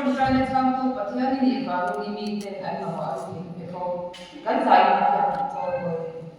Ṭawngṭaina chhangtu Pathian i nih vangin i miten an mamawh an thei pe fo. Kan zaiin Pathian kan chawi mawi a ni.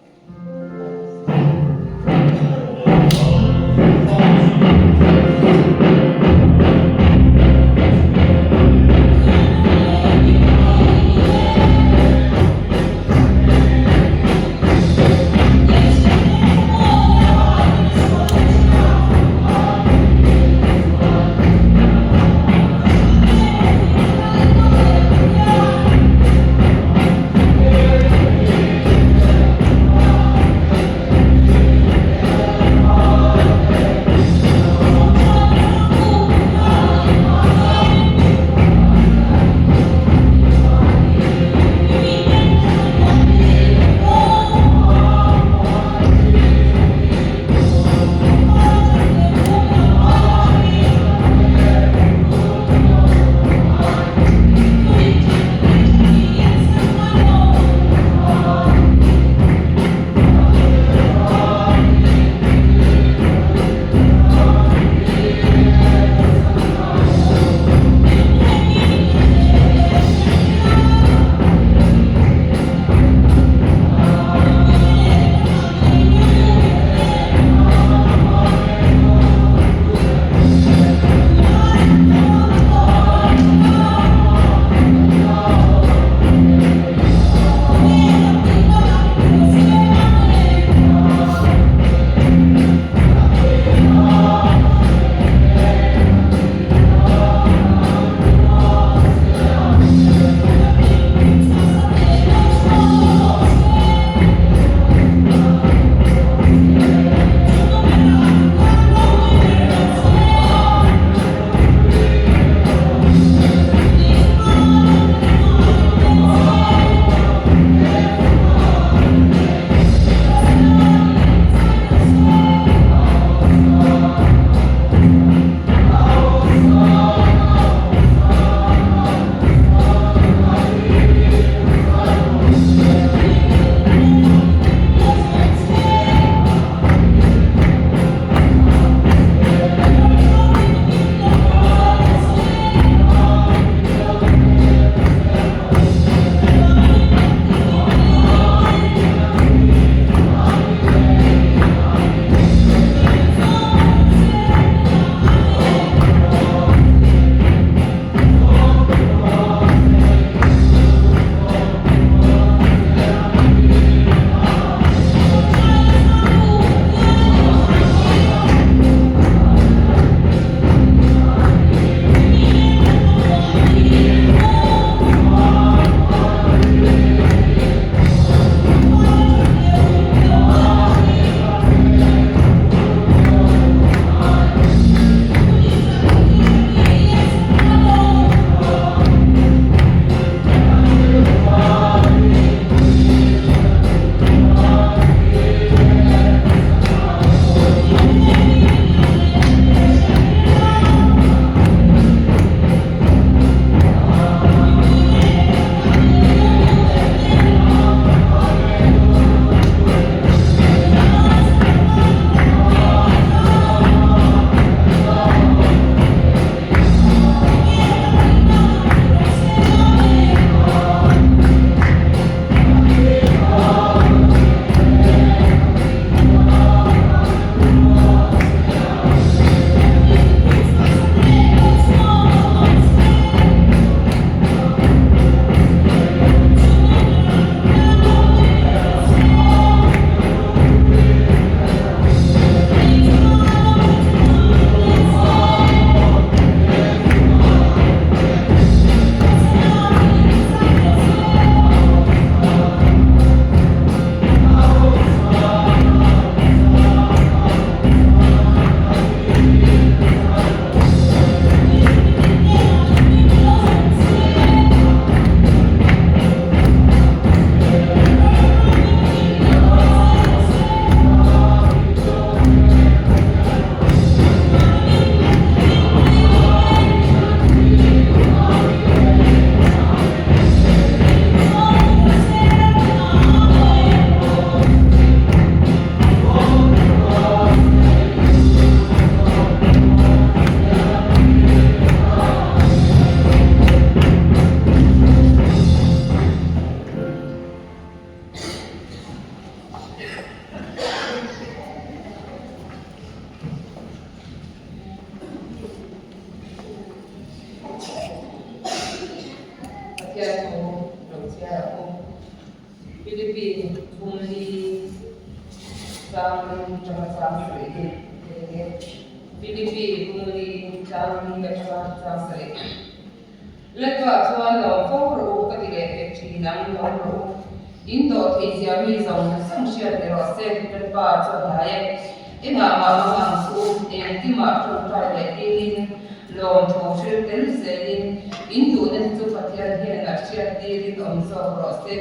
Pathian thu lo chhiar ang u. Philippi thumli chang atanga chang sarih hi a ni e. Philippi thumli chang atanga chang sarih. Lalpa chuan lawm fo rawh u ka ti leh pek thin ang, lawm rawh u. In dawh theih zia mi zawng zawng hriat ni rawh se, Lalpa chuan hnai e. Engah mah mang ang chu u, engkimah tawngtai leh dilin, lawmthu hril tel zelin, in duhna te chu Pathian hnenah hriat dilin awm zawk rawh se.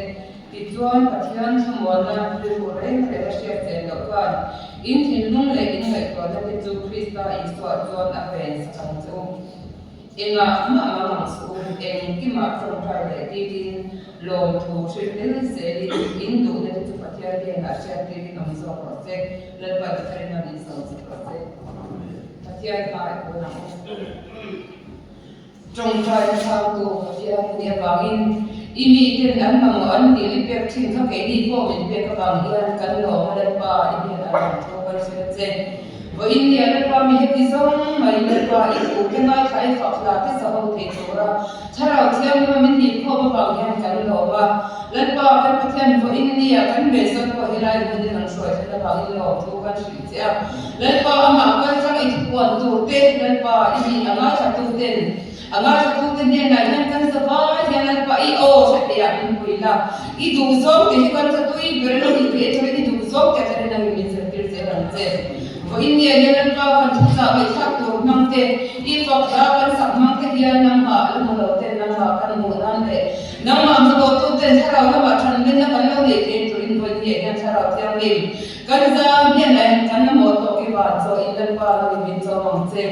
Tichuan, Pathian thlamuanna rilru reng reng a hriat chen loh khan, in thinlung leh in ngaihtuahna te chu Krista Isua chuan a ven sak ang che u. Engah mah mang ang suh u, engkimah tawngtai leh dilin, lawmthu hrilh tel zelin, in duhna te chu Pathian hnenah hriattirin awm zawk rawh se, Lalpa Pathian in sawm chak rawh se. Pathian hma i pawn ang u. Tawngtai chhangtu Pathian i nih avangin i miten an mamawh an dil i pek thin kha keini pawh min pek avang hian kan lawm a Lalpa i hnenah lawmthu kan hrilh a che. Vawiin nia Lalpa mi heti zawng mai Lalpa i thu te ngaithla i fak hla te sa ho thei tura Thlarau Thianghlim a min nih khawm avang hian kan lawm a. Lalpa kan Pathian vawiin nia kan beisawt pawh helai hmunin an hruai thlen avangin lawmthu kan hrilh che a. Lalpa amah kaltlang i thupuan tur te Lalpa i nih a ngaithla tu ten A ngaithlatute hnenah hian kan za vai hian Lalpa i aw hre theih ah min pui la, i duh zawng te hi kan tha tui ber lo ni theih turin i duh zawng te atangin nangin min zirtir zel ang che. Vawiin nge hian Lalpa kan thuchah ngaihthlak tur hmang te, i fak hla kan sak hmang te hian nangmah la hmu lo ten nangmah kan hmuh nan leh nangmah hmu tawh tu ten thlarau lamah thanlenna kan lo neih theih turin vawiin nge hian thlarau thianghlim Kan zam hian a en kan mamawh tawk i van chaw in Lalpa lo in min chawm ang che.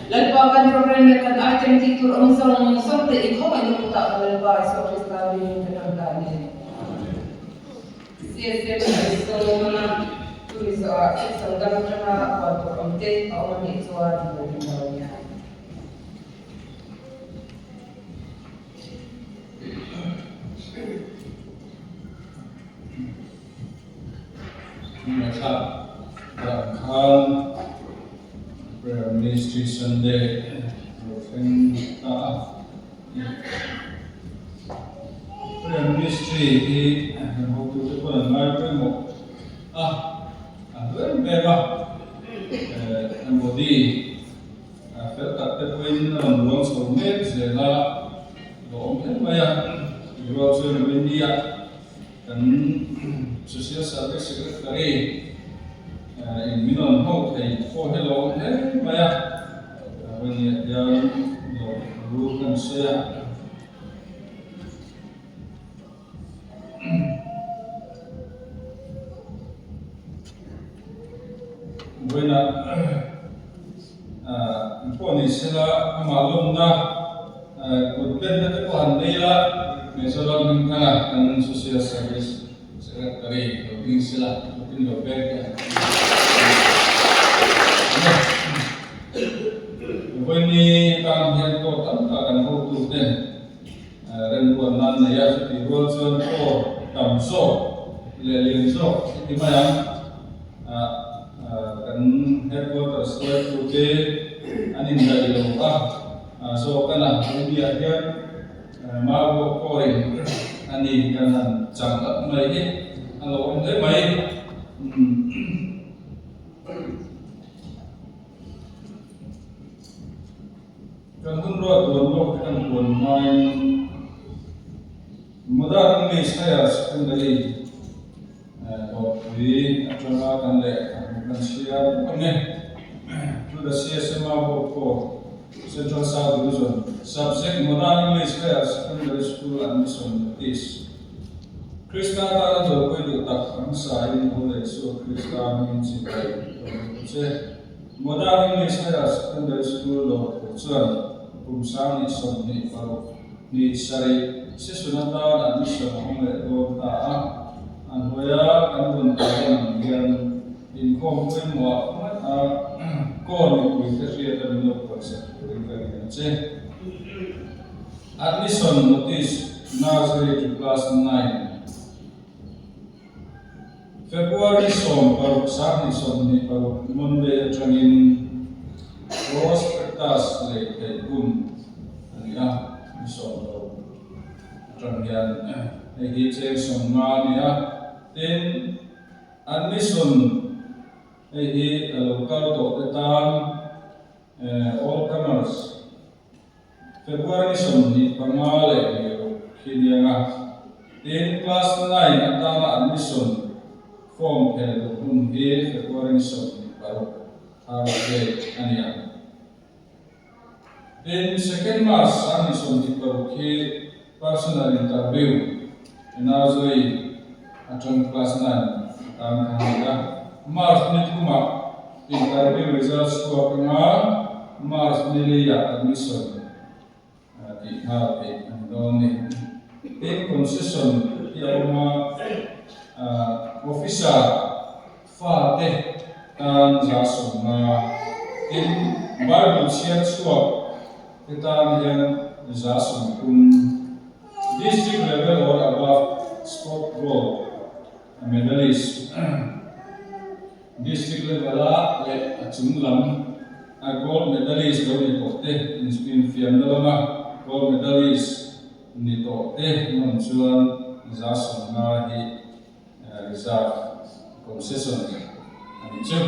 Lalpa kan program leh kan item tih tur awm zawng zawng te i khawngaih na kutah ka Lalpa Isua Krista hmingin ka tawngtai a ni. CSM kan sawm a, chumi zawhah section dang atanga huan tur awm te a awm a nih chuan hmuh min lo nia. Ngaihthlak dan khan Prayer Ministry Sunday lo thleng ta a. Prayer Ministry hi kan hotute pawn an ngai pawimawh a, a hlu em em a. Body fel tak te pawhin a rawn luang chho mek zel a, lo awm hle mai a. Rual chuan a India Kan Social Service Secretary in min rawn ho thei pawh hi lo awm hle mai a, Rawniah hian lawmthu kan sawi a. Vawiinah pawh ni sela amah lawmna kut benna te pawh han nei la, Mizoram hmingthanga kan Social Service Secretary lo ding sela kut in lo beng te han ti a ni. Vawiini tan hian pawh tam tak an hotu ten remruat nan nei a, chutih rual chuan aw tam zawk leh lian zawk i ti mai ang. Kan headquarters hruaitute an indaih lo a, zawk a na India hian Mau pawhin a ni kan han chang tlat mai hi a lo awm hle mai. Kan hun ruat duan lawk te kan puan hmain Modern English Higher Secondary Dawrpui atanga kan lehkha kan chhiar bawk ang e. To the CSMR Board for Central South Division Subject Modern English Higher Secondary School Admission Notice Krista tana dawrpui duh tak a hmasain Pu leh Isua Krista hmingin chibai ka hmu che. Modern English Higher Secondary School Dawrpui chuan kum 2026 hnih sarih session atan admission a awm leh dawn ta a, a hnuaia kan rawn tarlan ang hian inkhawm pawimawh ah kawl mipuite hriat a min lo pawisa turin ka ngen che. Admission notice Nursery to Class 9. February 16 26 Monday atangin Prospectus lei theih hun a ni a, ni 16 atangin. Atang hian hei hi cheng 50 a ni a, tin admission hei hi a lo kal tawh te tan all comers February 25 leh 26 khi niang a, tin class 9 atana admission form phel duh hun hi February 26 Thursday a ni ang. Tin, second March 26 hi personal interview nursery atang class 9 atan kha a ni a. March ni thumah interview result chhuak anga March ni leiah admission tih nghal theih a ni dawn a ni. Tin, concession hi a awm a, officer Fate tan 50, tin Bible chhiar chhuak te tan hian 30. District level or above sport gold medalist, District level a leh a chung lam a gold medalist lo ni tawh te infiamna lama gold medalist ni tawh te nawm chuan 50 hi Reserve concession a nih chu.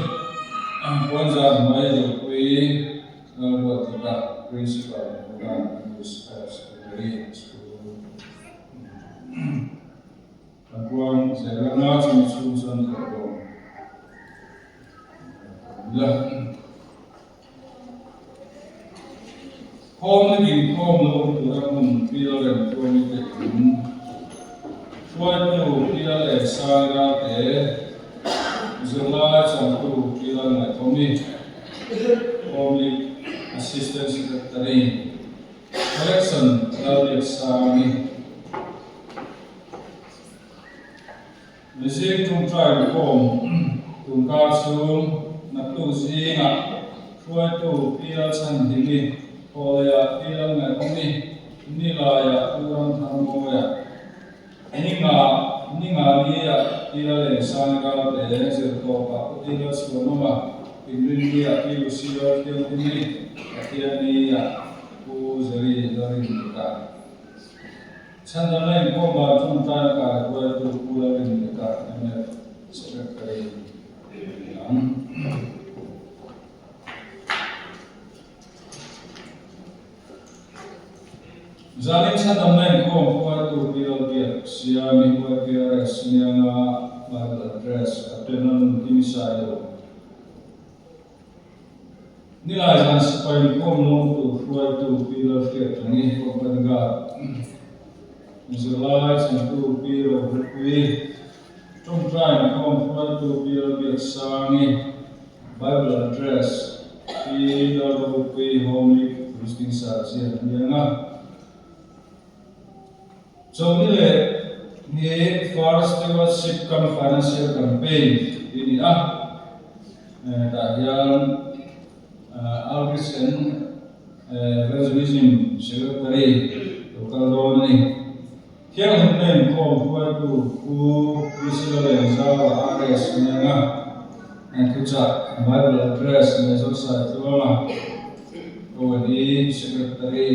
Puanzar hnuai Zopui Lalruatdika Principal Modern English Higher Secondary School Kan puan zel anga chumi chhung chuan thawh dawm ila. Khawm ni ding khawm lo awm tura hmun Pialrem Tluangi te in hruaitu Pial Saira te zirlai changtu Pial Ngaihthawmi Home Assistant Secretary Collection Lalbiaksangi Mizing ṭawngṭai inkhawm tunkar chhung naktuk zingah hruaitu Pi Lalchhanhimi, Thawleiah Pi Lalngaihawmi, Nilaiah Pu Ramtharmawia, Ninga Ningaliah Pi Lalengsangi Ralte, Zirtawpah Pu Ti Lalchhuanawma, Inrinniah Pi Lucy Lalthianghimi, Pathianniah Pu Zeri Lalrinlika. Chhandamna inkhawm dan ṭawngṭaina kai hruaitu Pu Lalrinlika, mf Secretary a ni ang. Zanin chhandamna inkhawm hruaitu Pi Lalbiak Siami YPRS Nianga Bible Address Captain Lalnunkimi Sailo. Nilai zan sipai inkhawm lawmtu hruaitu Pi Lalhriatrengi Company Guard, zirlai chhantu Pi Rohlupuii, ṭawngṭai inkhawm hruaitu Pi Lalbiaksangi, Bible Address, Pi Lalropuii Home League Visiting Sergeant Hnianga. Chawlhni leh ni First Stewardship Cum Financial Campaign tih a ni a, tah hian Outreach and Evangelism Secretary lo kal dawn a ni. Thianghlimna inkhawm hruaitu Pu PC Lalengzau RS Ngenga thuchah Bible Address Major Saitluanga Kawani Secretary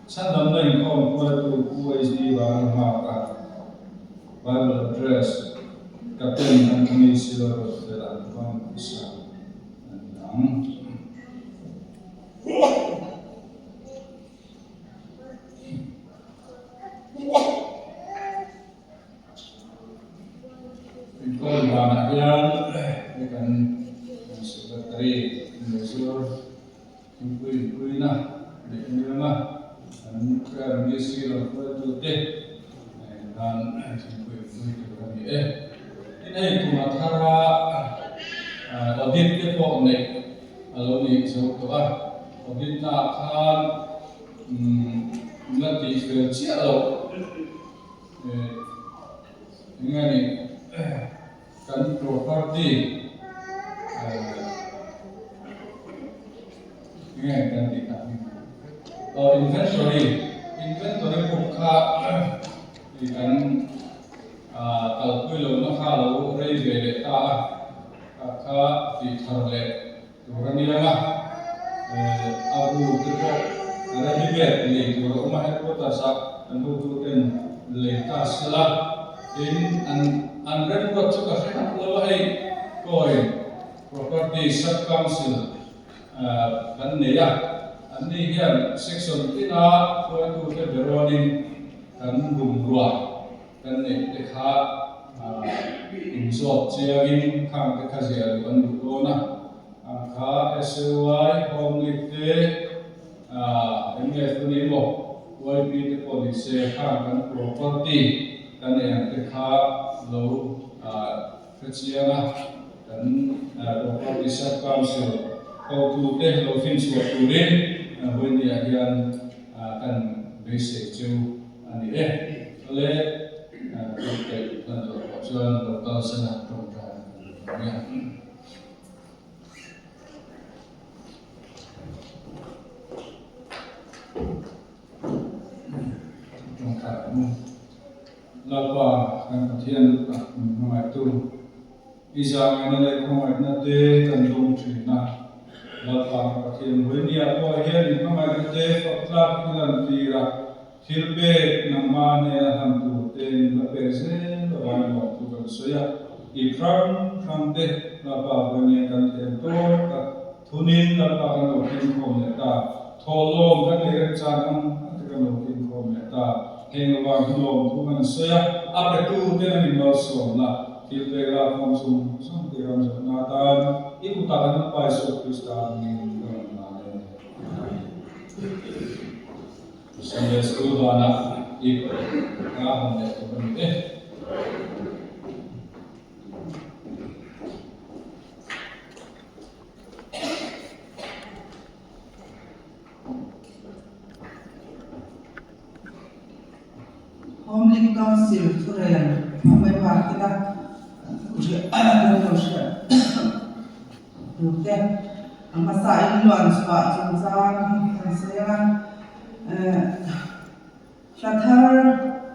Chhandamna inkhawm hruaitu Pu HD Vanga Nghaka, Bible Address, Captain Anthony Silva Rotfela Van Isa a ni ang. Inkhawm danah hian hei kan Secretary Major Thingpui inpuina leh mianga an prayer ministry lo hruaitute nan thingpui inpui tur a ni e. Tin hei kum a thar a, audit te pawh neih a lo ni zo tawh a, audit naah khan la tih fel chiah loh eng nge ni kan property Nge kan tih tak hi? Aw inventory, inventory book kha i kan kalpui lohna kha a lo rei ve leh ta a, kha kha tih thar leh tur a nia a, a bu te pawh Ready-made lei tur a awm a, headquarters ah kan hotuten lei ta sela tin an an remruat chu ka hre hauh lo a, hei kawi Property Sub Council kan nei a, anni hian section tina hruaitute berawnin kan bungrua kan neih te kha inzawt chiangin khang te kha ziah luh an duh dawn a, ang kha SAY, Home League te, MF a ni emaw, YP te pawh ni se khang kan property kan neih ang te kha lo hre chiang a, kan property sub council hotute lo finchhuah turin vawinia hian kan beisei chu a ni e. Chule tawngtaih hlan zawh pawh chuan lo kalsan a tawngtai kan lo awm nia. Tawngtai ang u. Lalpa kan Pathian lutak min hmangaihtu, i zahngaihna leh khawngaihna te kan dawng thin a. Lalpa kan Pathian Vawinia pawh hian i hmangaihna te fak tlak i lantir a, Thil pek nangmah hnena hlan tur te min la pek zel avangin lawm thu kan sawi a, i hrang hrang te Lalpa vawinia kan thiam tawk a, thunin Lalpa kan lo kengkhawm leh ta, thawhlawm kan nei remchang ang ang te kan lo kengkhawm leh ta, heng avang hi lawm thu kan sawi a, a petu ten an inmalsawm la, thil pek lakkhawm zawng zawng te ram zawhna atan i kutah kan awm pai Isua Krista hmingin ka rawn la e. Sunday School banah i ka hawn leh tur a ni e. Home League Council thurel hmang party-na an lo hriat tur te a hmasa in luan chhuah chungchang hi an sawi ang a. Thla thar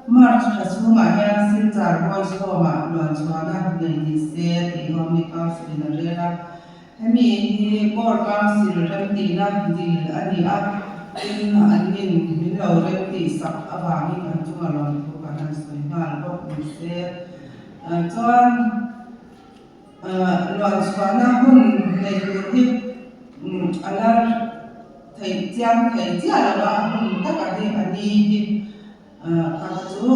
March thla chhungah hian Silchar Boys Home-ah luan chhuahna nei ni se tih Home League Council-in a rel a. Hemi hi Board Council remtihna dil a ni a, tin an min min lo remtih sak avangin an chunga lawmthu kan han sawi nghal bawk ni se. Chuan luanchhuahna hun nei tur hi a la theih chiang thei chiah lo a, a hun taka hi a ni hi kha chu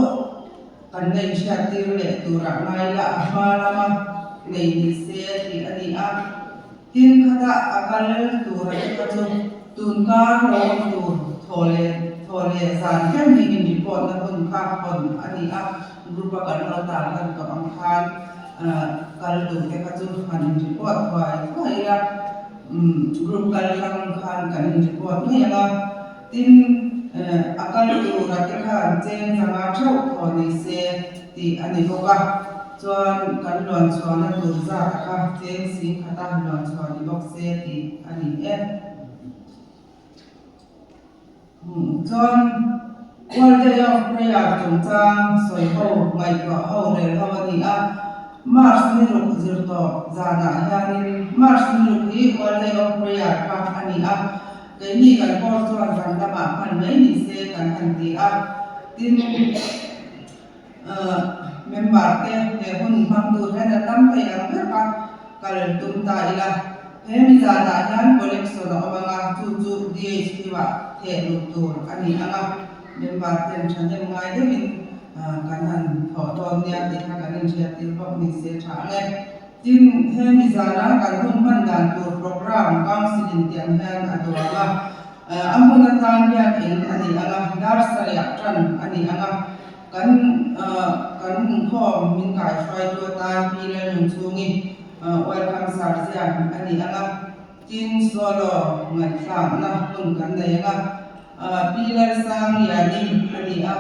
kan la inhriattir leh turah ngai la a hma lama nei ni se tih a ni a. Tin khata a kal tura te kha chu tunkar lo awm tur thaw leh thaw leh zan hian hi in report na hun kha hawn a ni a, group a kan lo tar lan tawh ang khan kal tur te kha chu han in report thuai thuai ila group kal tlang khan kan in report mai ang a, tin a kal tura te khan cheng zanga theuh thaw nei se tih a ni bawk a. Chuan kan luan chhuahna tur zat a kha cheng sing khata luan chhuah ni bawk se tih a ni e. Chuan World Day of Prayer chungchang sawi ho, ngaihtuah ho, rel ho a ni a. March ni ruk zir tawh zanah hianin March ni ruk hi World Day of Prayer kha a ni a. Keini kan course chuan zan lamah hman mai ni se kan han ti a. Tin. Member te he hun hmang tur hian a tam thei ang ber kha kal tum ta ila. He mi zanah hian collection a awm ang a, chu chu DHQ ah theh luh tur a ni ang a, member ten thahnem ngai deuhin kan han thawh dawn nia tih kha kan inhriattir bawk ni se tha ang e. Tin, he mi zana kan hun hman dan tur programme council in tiang hian a duang a. A hmun atan hian in a ni ang a, dar sarih tan a ni ang a, kan kan inkhawm min kaihruaitu atan Pi Lalnunchhungi welcome sar ziak a ni ang a, tin solo ngaihthlakna hun kan nei ang a, Pi Lalsangliani a ni a,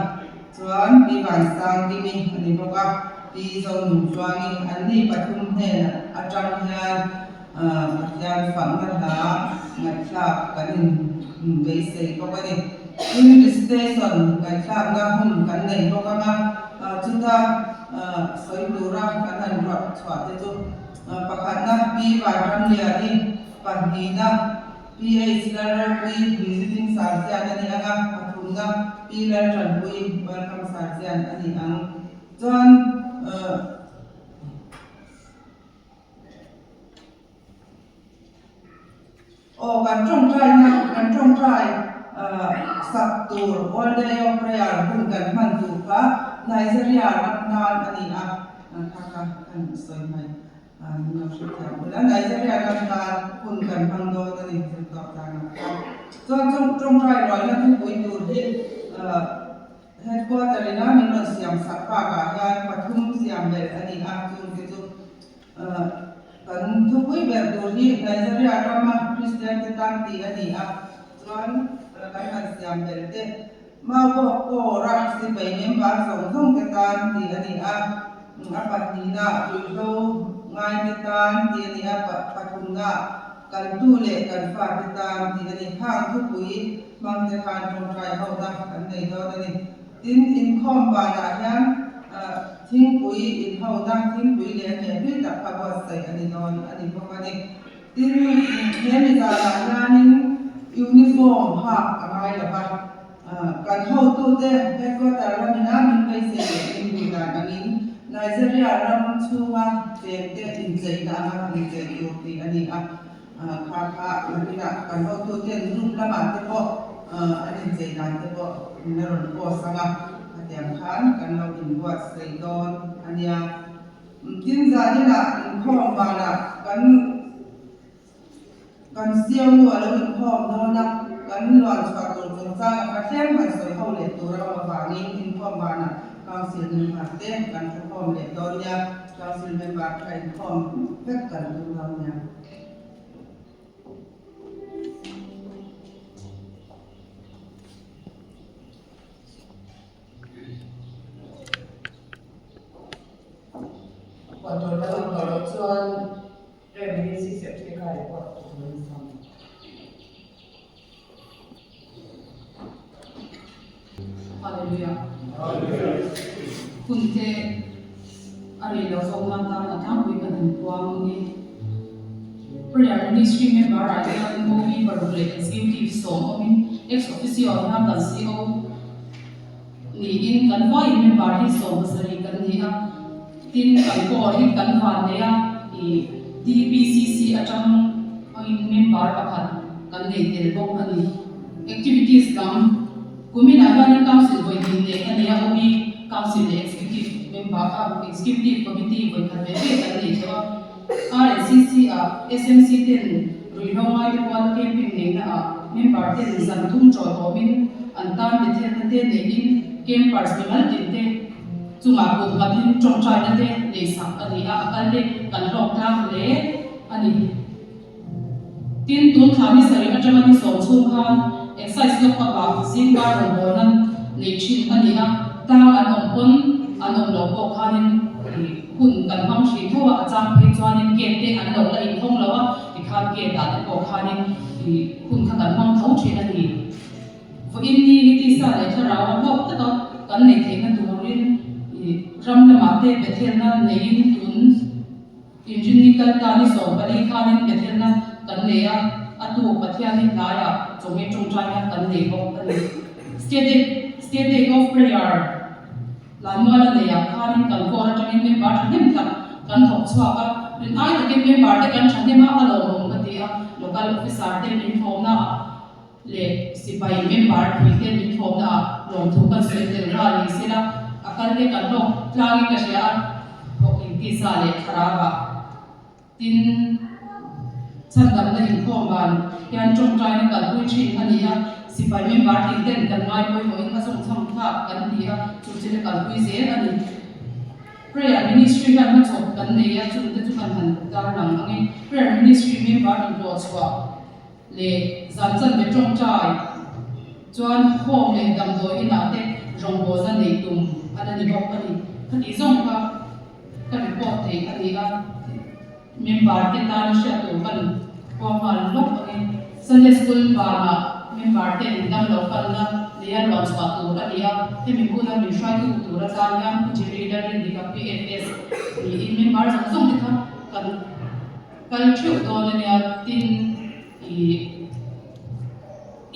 chuan Pi Vansangkimi a ni bawk a, Pi Zonunchuangi anni pathum hnen atang hian Pathian fakna hla ngaihthlak kan in beisei bawk a ni. Tin, recitation ngaihthlakna hun kan nei bawk ang a, chuta sawi tura kan han ruat chhuah te chu pakhatna Pi Vanramliani, pahnihna. PH Lalropuii Visiting Surgeon a ni ang a, pathumna Pi Laltanpuii Welcome Surgeon a ni ang. Chuan Aw kan tawngtaina kan tawngtai sak tur All Day of Prayer hun kan hman tur kha Nigeria ram nan a ni a, kha kha kan sawi mai min lo hrethiam ula Nigeria ram nan hun kan hmang dawn a ni zir tawh danah khan. Chuan tawngtai rualna thupui tur hi Headquarter ina min rawn siam sak bakah hian pathum siam belh a ni a, chungte chu Kan thupui ber tur hi Nigeria rama Kristian te tan tih a ni a, chuan kan han siam belh te Maubawk Corps-a sipai member zawng zawng te tan tih a ni a, a pahnihna ruihhlo ngai te tan tih a ni a, pathumna kan tu leh kan fa te tan tih a ni. Hang thupui hmang te khan tawngtai hona kan nei dawn a ni. Tin, inkhawm banah hian thingpui inhona, thingpui leh hmeh hlui tak kha buatsaih a ni dawn a ni bawk a ni. Tin, he mi zanah hianin uniform hak a ngai lo va, kan hotute headquarter lamina min beisei leh min duh dan angin Nigeria ram chhunga chengte incheina anga inchei tur tih a ni a. Kha kha nakinah kan hotuten group lamah te pawh an inchei dan te pawh min la rawn post ang a, khatiang khan kan lo inbuatsaih dawn a nia. Tin zaninah inkhawm vanah kan kan siamnu a lo inkhawm dawn a, kan luan chhuah tur chungchangah kha tlem han sawi ho leh tur a awm avangin inkhawm vanah council member te kan thukhawm leh dawn nia. Council member kha inkhawm vek kan tum dawn nia. Puan tur dang ang tawh loh chuan Prime Minister Secretary kha report tur an sam. Hallelujah. Hun te a rei lo zawk nan tan a tlangpui kan han puang ni. Prayer Ministry member ah hian OB paruk leh Executive sawm awmin ex officio ah hian kan CO niin kan vawiin member hi 70 kan ni a. Tin kan core hi kan van nei a i DPCC atang angin member pakhat kan nei tel bawk a ni. Activities lam kuminah hianin Council vawi hnih nei a nia OB Council leh Executive member a Executive Committee vawi khat ve ve kan nei theuh a. RNCC ah SMC ten ruihhlo ngaite puala camping neihna ah member ten zan thum chawi awmin an tan bethelna te neiin campers mimal tin te Chungah kut nghatin tawngtaina te neihsak a ni a, a kal te kan hlawk tlang hle a ni. Tin, tun thla ni sarih atanga ni sawm chhung khan Excise lawk kapah zingkar rawngbawlna neih thin a ni a, tang an awm pawn an awm loh pawh khanin hun kan hmang thin tho a, a chang phei chuanin gate te an lo la inhawng lo a, tikhan gate ah te pawh khanin hun kha kan hmang tho thin a ni. Vawiin ni hi tisa leh thlarau a hlawk taka kan neih theihna turin ram lamah te Bethelna neiin tun Inrinni kal ta ni 14 khanin Bethelna kan nei a, a tu Pathianin hnaiah chawhmeh tawngtaina kan nei bawk a ni. State Day of Prayer Lanmuala neiah khanin kan kawr atangin member thahnem tak kan thawk chhuak a, rin ai takin member te kan thahnem a, a lawmawm ka ti a, Local Officer te min thawmnaah leh sipai member pui te min thawmna ah lawmthu kan sawi tel nghal ni sela a kal te kan hlawk tlangin ka hria a, thawk intisa leh thlarau ah tin chhandamna inkhawm van hian tawngtaina kalpui thin a ni a, sipai member tin ten kan ngai pawimawhin a zawngchham thlak kan ti a, chu chu la kalpui zel a ni. Prayer Ministry hian hmachhawp kan nei a, chungte chu kan han tarlang ang e. Prayer Ministry member inhlawh chhuah. leh zan chanve tawngtai chuan home leh damdawi inah te rawngbawlna nei tum a la ni bawk a ni. Khati zawng kha ka report thei a ni a, member te tana hriat tur kan huam nghal lawk angin Sunday School banah member ten damlo kalna neia luan chhuah tur a ni a, hemi huna min hruaitu tur atan hian Pu Jerry Lalrindika PFS niin member zawng zawng te kha kan Kal theuh dawn a nia, tin ih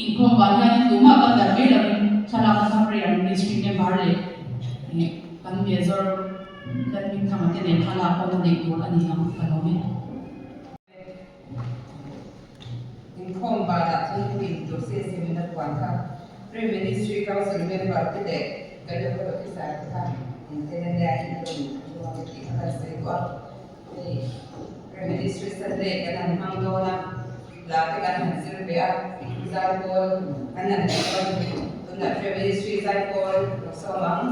Inkhawm ban hianin tumah kal darh mai lovin thlalakna kha prayer ministry member leh kan major Lalhmingthanga te nen thlalak pawh na neih tur a ni ang ka lawm e. Inkhawm banah thingpui in tur se semna puan kha Prime Ministry Council member te leh kan local officer te kha in tel a nia in rawn ruang e tih kha kan sawi duh a. Hei Prime Ministry Sunday kan han hmang dawn a, hla te kan han zir ve a, zaipawl kan han neih dawn a ni. Tunah Prime Ministry zaipawl lo sawm ang.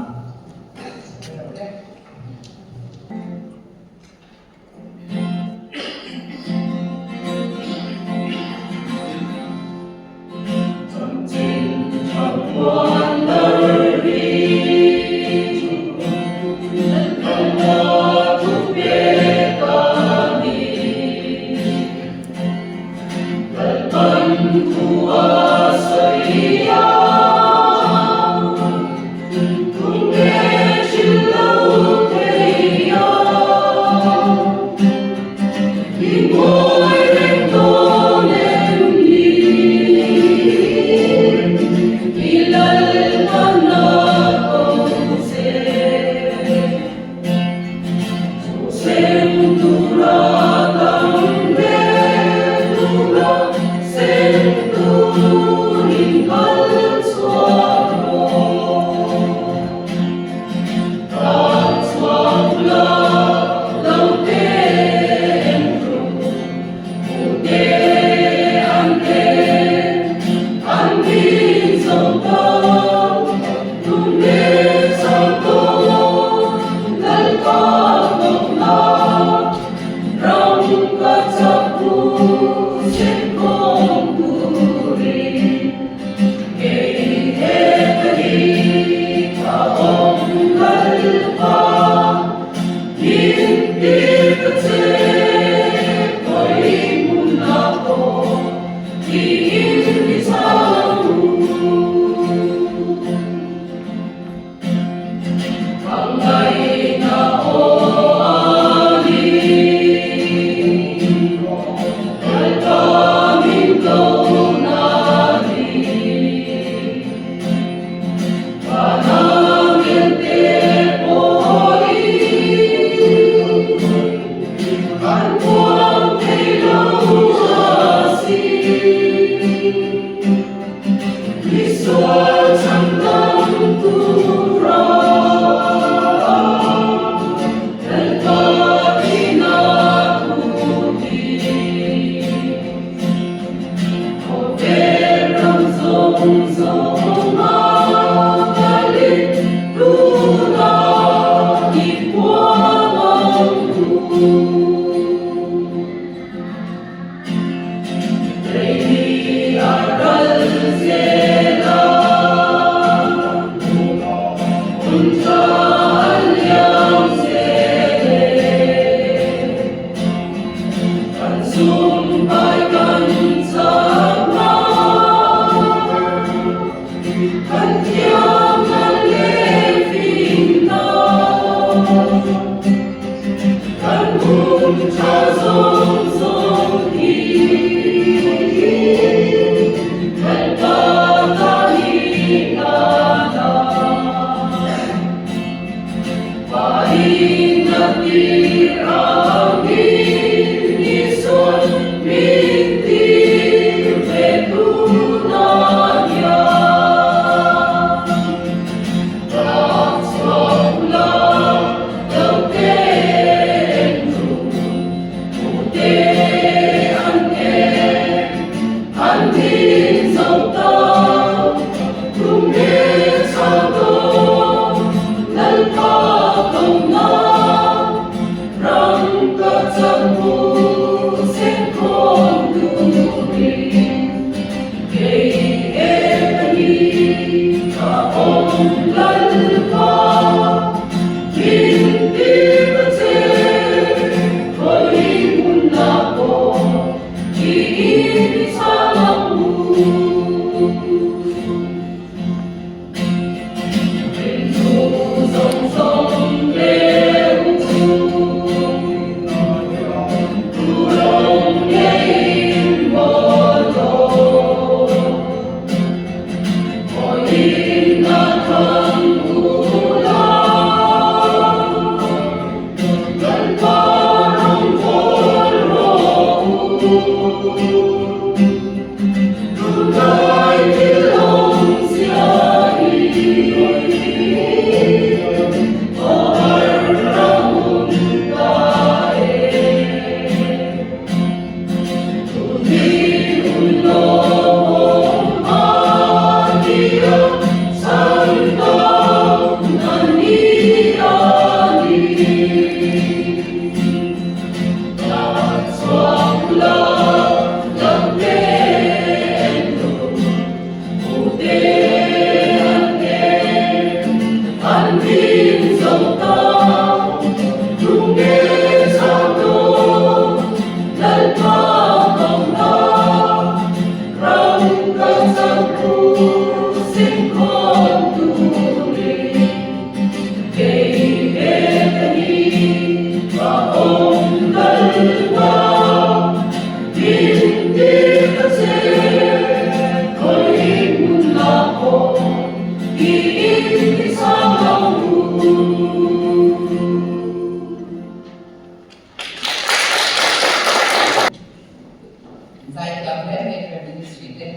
Zaithiam hle mai prayer ministry te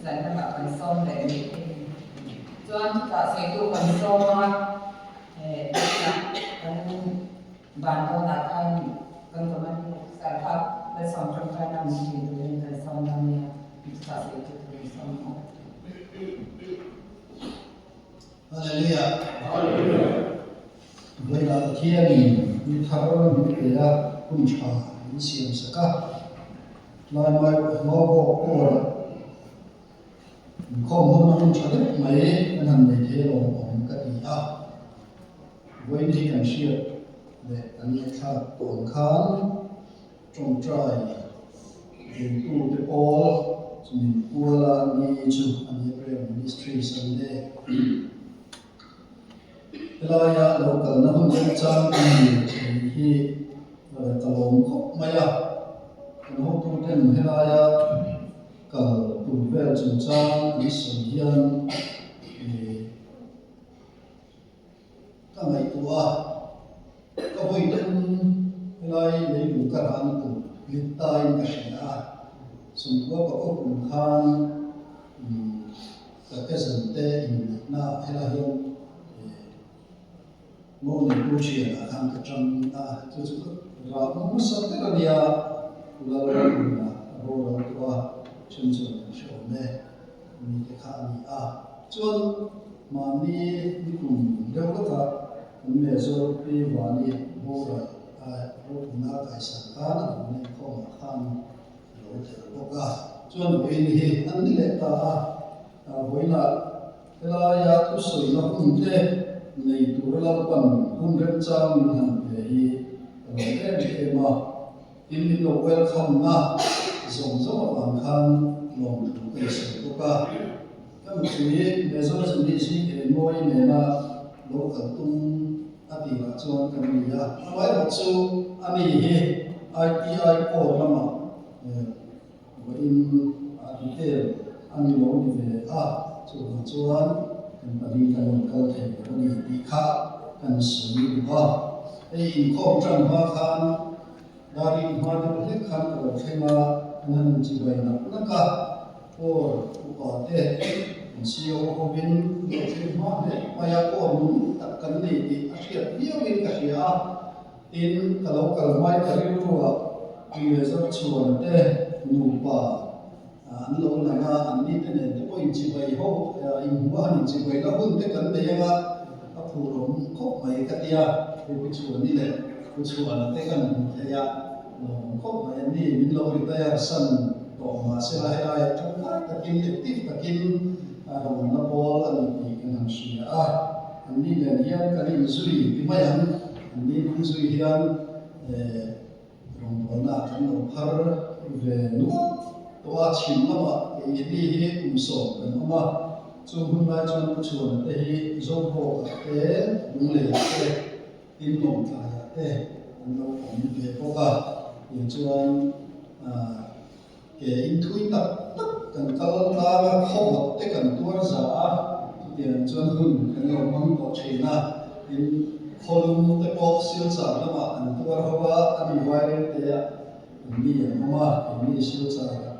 zan lamah kan sawm leh mai thei a ni. Chuan chutah sawitu kan sawm a, kan van dawnah khan kan commanding officer kha Lalsawm tawngtaina min dil turin kan sawm dawn nia, chutah sawitu tur in sawm ang. Hallelujah. Vawilah Pathianin ni thar min pe a, hun tha min siam sak a. Tlai mai Maubawk Pawlah inkhawm hawna hun tha deuh mai kan han nei thei alawm awm ka ti a. Vawiin hi kan hriat leh kan ngaihthlak tawn khan tawngtai beitute pawl chu min kual a, ni chu a ni a Prayer Ministry Sunday. Helaia lo kalna hun remchang a ni thei hi ka lawm khawp mai a, kan hotuten helaia kal tur vel chungchang an sawi hian ka ngaihtuah a, ka vawiin helai leilung ka rana tur lit tain ka hria a, Sawmkhua pakua kum khan Ka cousin te inneihna helai hian ngo neitu thianah khan ka tang a, chu chu rah hmasa ber a nia, Lalramhmunah a boral tawh a, then chuan kan hre awm e, mite kha a ni a. Chuan mahni nikum deuh lawkah kan Major Pi Vani boral a ropuina kaisan khan a lo inkhawmah khan a lo tel bawk a, chuan vawiin hi an ni leh ta a, vawiinah helaia thusawina hun te nei tura Lalpan hun remchang min han pe hi ka lawm em em a, tin min lo welcome na zawng zawng avang khan lawmthu ka insawi bawk a, ka nupui Major Zuni Zingemawi nena lo kal tum a tirah chuan kan ni a, amaherawh chu a ni hi ITI Corps lamah vawiin a detail a ni lo ni ve a, chuvang chuan kan pahnih kan rawn kal thei lo a ni tih kha kan sawi duh a. Hei inkhawm tan hma khan Dar in hma deuh hlek khan ka lo thleng a, an han inchibai nak nak a, Paul upa te an CEO hovin an lo thleng hma hlek mai a, Paul nung tak kan nei tih a hriat viauin ka hria a, tin ka lo kal hmai ka rilruah Mezar chhuan te nupa an lo lang a, an ni te nen te pawh inchibai ho, inhmuh a han inchibai na hun te kan nei anga a phur awm khawp mai ka tia, hei Pu Chhuani leh Pu Chhuana te kan hmu thei a, lawm khawp mai an ni, min lo retire san tawh mahse la helaiah tangkai takin active takin rawn la pawl a ni tih kan han hria a, an ni nen hian kan inzui ti mai ang, an ni hnung zui hian Rawngbawlna kan lo phar ve nual tawh a, chhim lamah kei ni hi kum sawm kan awm a, chung hun lai chuan Pu Chhuana te hi Zobawkah te, Lungleiah te, Tinlawmtlaiah te an lo awm ve bawk a, tichuan ke in thui tak tak kan kal tlang a, khawvawt te kan tuar za a. Chutiang chuan hun kan lo hmang tawh thin a, tin khawlum te pawh Silchar lamah kan tuar ho a, a ni Vairengte ah an mi an awm a, keini Silchar ah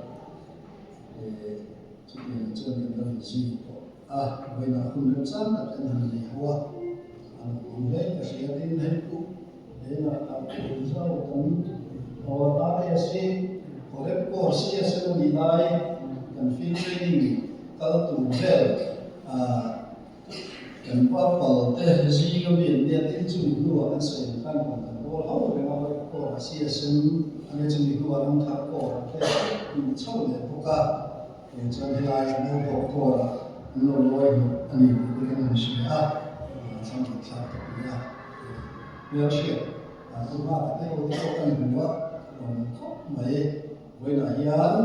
chutiang chuan kan lo inzui tawh a, vawiinah hun remchang tak kan han nei ho a, a lo awm hle ka hria. Tin, hei pawh heinah zau kan RAC Horeb Corps CSM a nih lai kan field training kal tur vel kan pa pal te zing a mi an nia tin chumi hnuah kan sawi ang khan kawng kan bawl ho reng a Horeb Corps a CSM a nia chumi hnuah Ramthar Corps te hmun chho leh bawk a Kei chuan helai Mawbawk Corps-ah an lo lawi hlawh a ni tih te kan han hria a, thlang kan thlak ta pui a. Hmelhriat pu nghak te ho te pawh kan hmu a, rawn khawp mai. Vawiinah hian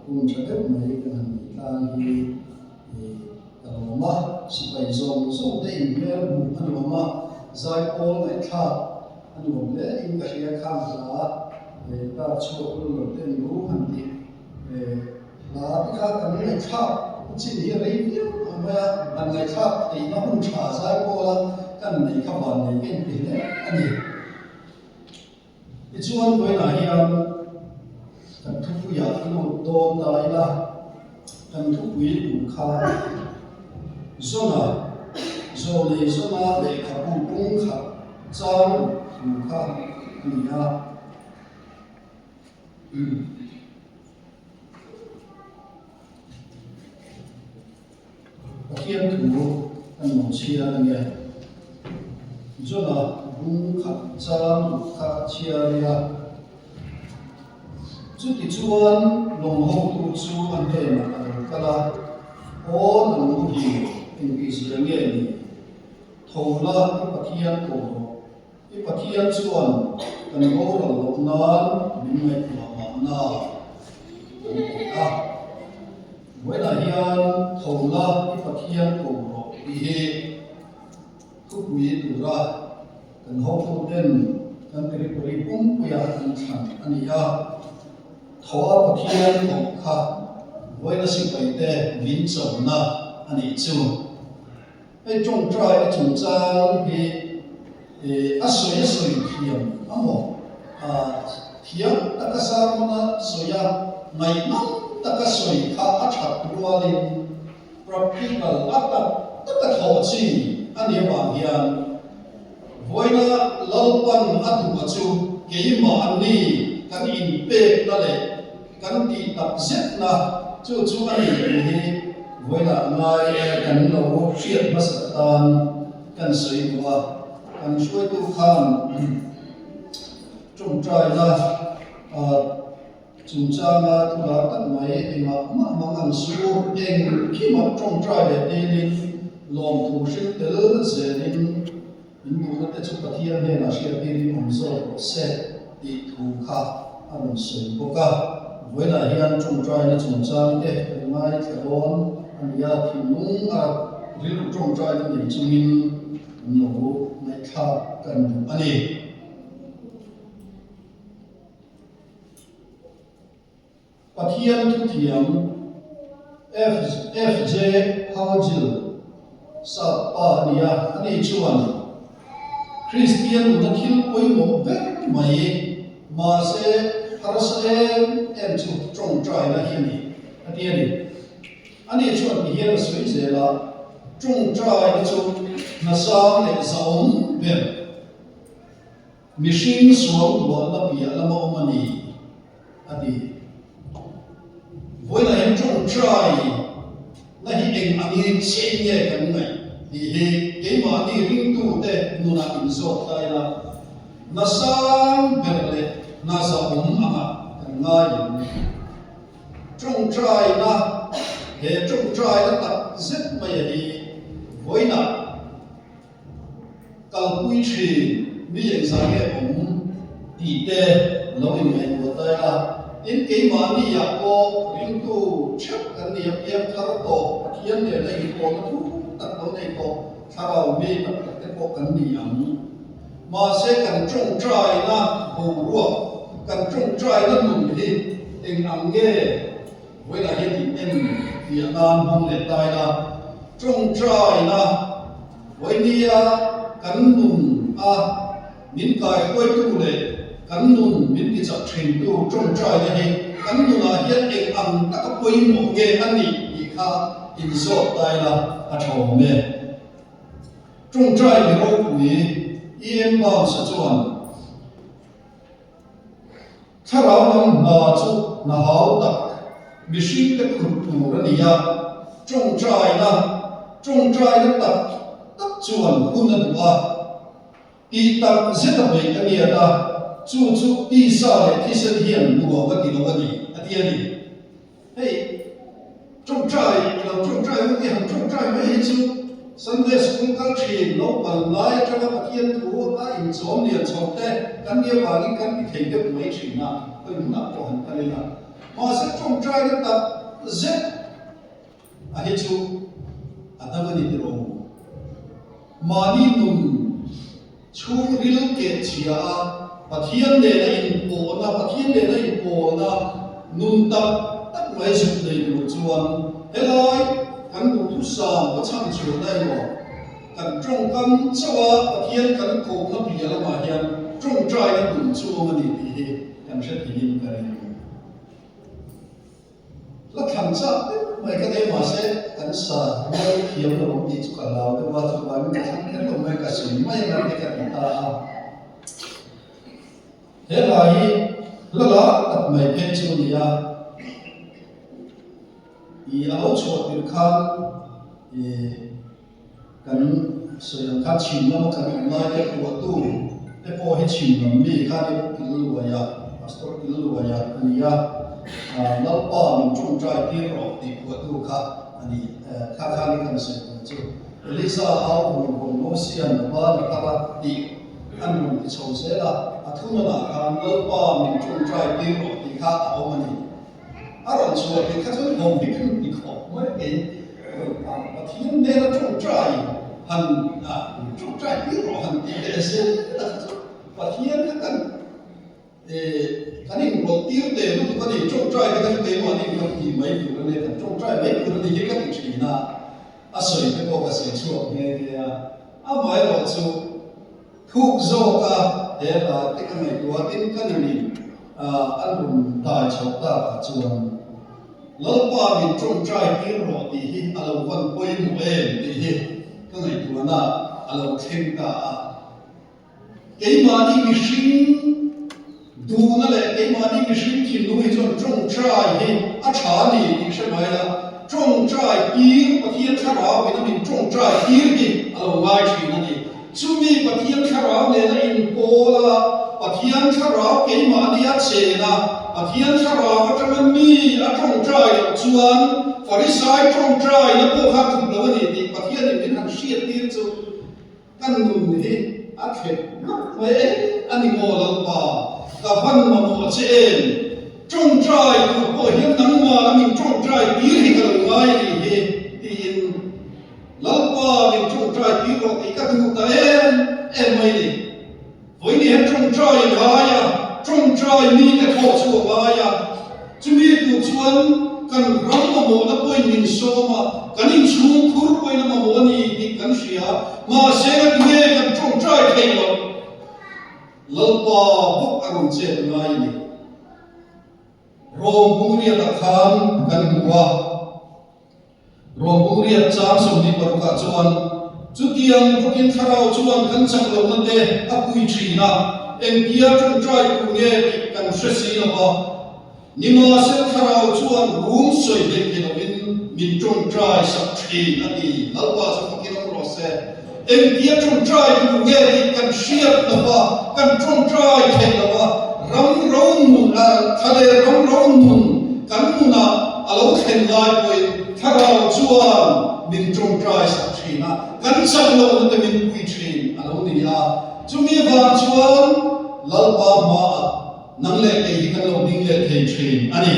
hun tha deuh mai kan han nei tlang hi ka lawm a, sipai zawng zawng te inhmel hmuh a nuam a, zaipawl ngaihthlak a nuam hle in ka hria khang hla tar chhuak hun lo te an ru han tih. Hla te kha kan ngaihthlak chin hi a rei viau ang mai a, han ngaihthlak theihna hun tha zai pawla kan nei kha van nei ka inti hle a ni. Tichuan vawiinah hian kan thupuiah a lut dawn ta ila, kan thupui tur kha Zona, Zawnei Zona lehkhabu pung khat chang thu kha a ni a. Pathian thu kan lo chhiar a nia. Jona bung khat chang ruk kha a chhiar nia. Chuti chuan lawng hotu chu a hnenah a lo kal a, Aw nang muhil, engtihzia nge ni? Tho la i Pathian ko rawh. I Pathian chuan kan boral loh nan min ngaihtuah mahna an ti a. Vawiinah hian tho la i Pathian ko rawh tih hi thupui tura kan hotuten kan territory pumpuia an thlan a ni a. Tho a Pathian koh kha vawiina sipaite min chona a nih chu. Hei tawngtai a chungchang hi a sawi a sawi thiam a maw? Thiam taka sermon a sawi a, ngaihnawm taka sawi kha a that rualin practical a tak taka thawh chi a nih avang hian vawiina Lalpan a duh a chu keimah an ni kan inpekna leh Kan tih tak zetna chu chu a ni tih hi vawilah ngai kan lo hriat hmasa atan kan sawi duh a. Kan hruaitu khan tawngtaina chungchanga thular tak mai engah mah hmang an su engkimah tawngtai leh dilin lawmthu hrilh tel zelin In duhna te chu Pathian hnenah hriattirin awm zawk rawh se tih thu kha a rawn sawi bawk a. Vawiinah hian tawngtaina chungchang te kan ngaithla dawn a ni a, thinlung a rilru tawngtaina nei chungin kan lo ngaihthlak kan duh a ni. Pathian thuthiam FJ Howgill sap pa a ni a, ani chuan Kristian nuna thil pawimawh ber mai mahse harsa em em chu tawngtaina hi a ni a ti a ni. Ani chuan ti hian a sawi zel a, tawngtaina chu hnasang leh zahawm ber Mihring sual tuahna piah lama awm a ni, a ti. Vawiinah hian tawngtai na hi eng angin chiah nge kan ngaih tih hi keimahni ringtute nunah inzawt ta ila, hna sang ber leh hna zahawm angah kan ngai em? Tawngtaina, he tawngtaina tak zet mai a hi vawiinah, Kalpui thin mi engzah nge awm tih te lo inngaihtuah ta ila, tin keimahni ah pawh ringtu theuh kan ni a, piang thar tawh Pathian nena inpawhna thu tak lo nei tawh thlarau mi tak tak te pawh kan ni ang. Mahse kan tawngtaina boruak, kan tawngtaina nun hi eng ang nge vawilah hian in en fiah nan hmang leh ta ila. Ṭawngṭaina Vawinia kan nun a min kaihruaitu leh kan nun min tichak ṭhintu ṭawngṭaina hi kan nunah hian eng ang taka pawimawh nge a nih tih kha inzawt taila a ṭha awm e. Ṭawngṭai mi ropui EM Barnes-a chuan, Thlarau lam hna chu hna hau tak mihringte phurh tur a ni a, ṭawngṭaina, ṭawngṭaina tak tak chuan hun a duh a, tih tak zet a beih a ngiat a, chu chu tisa leh thisen hian nuam a ti lo a ni, a ti a ni. Hei, ṭawngṭai i lo ṭawngṭai hun i han ṭawngṭai mai hi chu Sunday School kal ṭhin naupang lai aṭanga Pathian thu a inchawm lian chho te kan nia vangin kan ti thei deuh mai ṭhin a, hawi hunah pawh han kal ila. Mahse ṭawngṭaina tak zet a hi chu a dang a ni tiraw mu. Mahni nun chhungril keh chhia a, Pathian nena inpawhna, Pathian nena inpawlna nun tak tak mai zuk nei tur chuan helai kan duhthusam ka chhan chhuahna emaw kan tawngkam chauh a Pathian kan kohna bia lamah hian tawngtaina nun chu awm a ni tih hi kan hre theiin ka ring. La thlan chak deuh mai ka nei mahse kan sa rual thiam lo ang tih chu ka hlau deuh a, chuvangin ka thlang kher lo mai ka sawi mai ang a ti ka ti ta a. He hla hi hla lar tak mai phei chu a ni a, ih a lo chhuah tirh khan ih kan sawi ang khan chhim lama kan awm lai te phuahtu te pawh hi chhim lam mi khan i kil luai a, pastor kil luai a a ni a, Lalpa min tawngtai tir rawh tih phuahtu kha a ni, kha khan i kan sawi tur chu Elisa au hur hur Mosian a ban a thar a tih an rawn ti chho zel a, a thununah khan Lalpa min tawngtai tir rawh tih kha a awm a ni. A rawn chhuah tih kha chuan hlawm hi kan ti khawp mai kei Pathian hnena tawngtai han tawngtai tir rawh han tih leh zel a kha chu Pathian kha kan kan inrawlh tir teh lutuk a ni tawngtai te kha chu keimahni kan ti mai tur a nia kan tawngtai mai tur a ni hi ka ti thin a a sawi te pawh ka sawi chhuak nghe nghe a amaherawh chu Thuk zawka he hla te ka ngaihtuah tin ka nunin a lun dai chhoh takah chuan Lalpa min tawngtai tir rawh tih hi a lo van pawimawh em tih hi ka ngaihtuahna a lo thleng ta a. Keimahni mihring duhna leh keimahni mihring thinlung hi chuan tawngtai hi a tha a ni tih hre mai la, tawngtai tir Pathian thlarau ina min tawngtai tir hi a lo ngai thin a ni. Chumi Pathian thlarau nena inpawl a, Pathian thlarau keimahni a chen a, Pathian thlarau atanga mi a tawngtai loh chuan Farisai tawngtaina pawh kha tum lo a ni tih Pathianin min han hriattir chu ka nun hi a thlep hlawk mai em a ni maw Lalpa, ka van mamawh che em? Tawngtai tur pawh hian nangmah lamin tawngtai tir hi ka lo ngai a nih hi tiin Lalpa min tawngtai tir rawh tih ka duh ta em em mai ni. Vawiin hian tawngtai a ngai a, tawngtai mite thawh chu a ngai a. Chumi tur chuan kan ram mamawhna pawhin min sawm a, kan inchhung khur pawhin a mamawh a ni tih kan hria. Mahse ngatinge kan tawngtai theih loh? Lalpa bawk a rawn chet ngai a ni. Rom bungriatah khan kan hmu a. Rawngburia chang 26 ah chuan, Chutiang bawkin thlarau chuan kan chak lohna te a pui thin a, engtia tawngtai tur nge tih kan hre si lo va. Nimahsela thlarau chuan rum sawi hlei thei lovin min tawngtai sak thin a ti. Lalpa chu fakin awm rawh se. Engtia tawngtai tur nge tih kan hriat lo va, kan tawngtai thei lo va, ram ro nun, thlaleh ram ro nun kan nunah a lo thlen lai pawhin thlarau chuan min tawngtai sak thin a, kan chak lohna te min pui thin a lo ni a. Chumi vang chuan Lalpa hmaah nang leh kei hi kan lo ding leh thei thin a ni.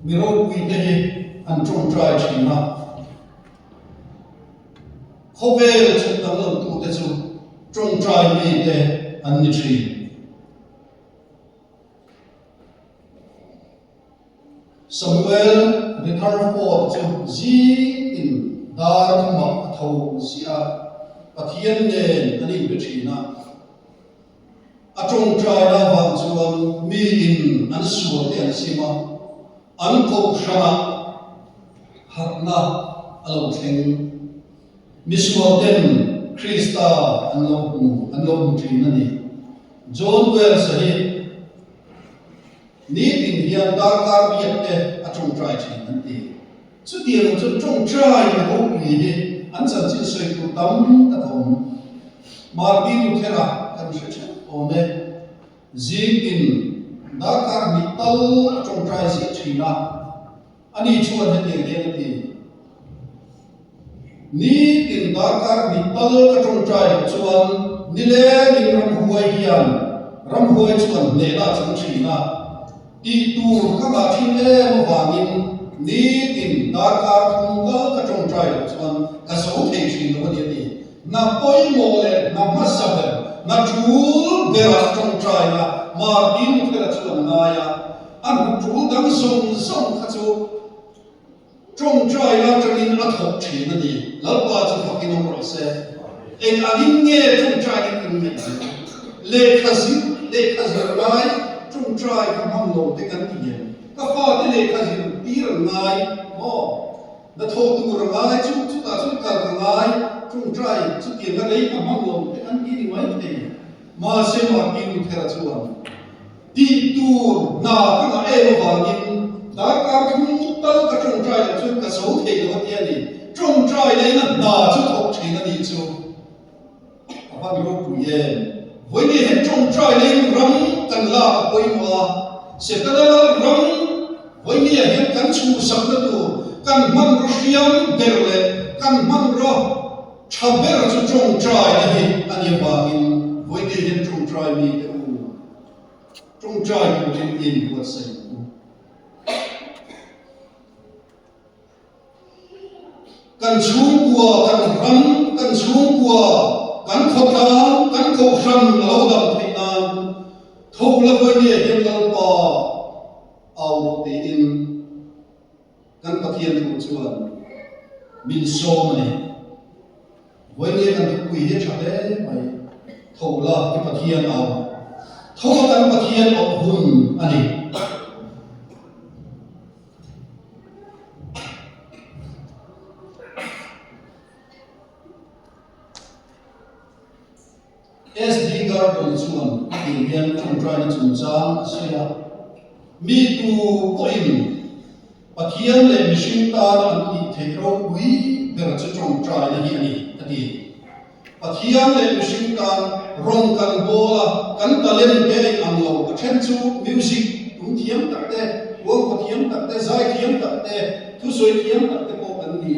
Mi ropuite hi an tawngtai thin a, khawvel chhun dang lo tute chu tawngtai mite an ni thin. Samuel Rutherford chu zing in dar thumah a tho ziah a, Pathian nen an inbe thin a. A tawngtaina avang chuan miin an sual te an sim a, an kohhranah harhna a lo thleng. Misual ten Krista an lo hmu an lo hmu thin a ni. John Wells-a hi nitin hian darkar biak te a tawngtai thin an ti. Chutiang chu tawngtai a ropui hi an chanchin sawi tur tam tak a awm. Martin Luther-a kan hre theuh awm e. Zingtin darkar hnih tal a tawngtai ziah thin a. Ani chuan hetiang hian a ti, Nitin darkar hnih tal ka tawngtai loh chuan nilengin ramhuai hian ramhuai chuan hnehna a chang thin a, tih tur ka ngah thin em avangin nitin darkar thum tal ka tawngtai loh chuan ka zo thei thin lo a ni a ti. Hna pawimawh leh hna hmasa ber, hna tul berah tawngtaina Martin Luther-a chu an ngai a. A hnu tul dang zawng zawng kha chu tawngtaina atangin a thawk thin a ni. Lalpa chu fakin awm rawh se. Eng angin nge tawngtaina kan ngaih ang? Lehkha zir, lehkha zir lai tawngtai kha hmang lo te kan ti em? Ka fate lehkha zir tir an ngai maw? Hnathawh tur a ngai chu chutah chuan kal ka ngai, tawngtai chutianga rei ka hmang lo te an ti ni mai thei. Mahse Martin Luther-a chuan tih tur hna ka ngah em avangin darkar thum tal ka tawngtai loh chuan ka zo thei lo a ti a ni. Tawngtai laina hna chu thawk thin a nih chu. A van ropui em? Vawiin hian tawngtai laiin ram kan lak a pawimawh a, Setana lal ram vawinia hian kan chhuhsakna tur kan hmanraw hriam ber leh kan hmanraw tha ber chu tawngtaina hi a ni avangin vawinia hian tawngtai mite u tawngtai turin inbuatsaih ang u. Kan chhungkua, kan ram, kan chhungkua, kan khawtlang, kan kohhran a lo dam theih nan tho la vawinia hian Lalpa au rawh tiin kan Pathian thu chuan min sawm a ni. Vawinia kan thupui hi a tha hle mai, tho la i Pathian au rawh. Tho a kan Pathian awm hun a ni. SD Gardon chuan a tih hian ṭawngṭaina chungchang a sawi a, Mi tu pawhin Pathian leh mihring tana an tih theih ropui ber chu ṭawngṭaina hi a ni, a ti. Pathian leh mihring tan rawn kan bawl a, kan talent te a inang lo. A then chu music tum thiam tak te, kuangkaw thiam tak te, zai thiam tak te, thusawi thiam tak te pawh kan ni.